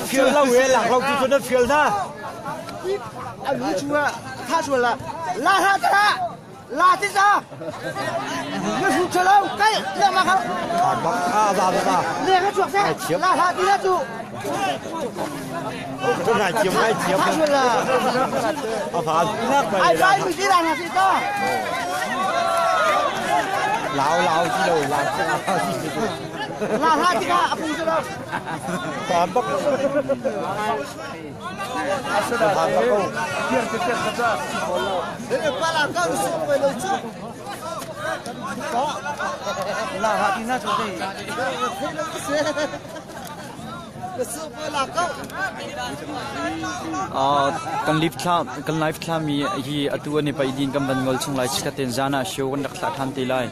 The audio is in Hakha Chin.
Fial lo e lak lo tu cu na fial na. La ha ta la ti sa na su chalo kai le ma kha A ba ba ba. Le ka chuak se la ha ti na chu. Tôi này chiếm ai chiếm. A phá ai vai mi ti la na si ta. Lao lao chi đâu lao lao chi đâu. La ha ti ka apu chalo. Phá bắc. Phá bắc câu. Pa la ka su ko lo chu. La ha ti na chu de. Kan live thla kan live thla mi hi atu an i paih din kan van ngol chung lai chikat ten zan ah show kan rak thlah than te lai.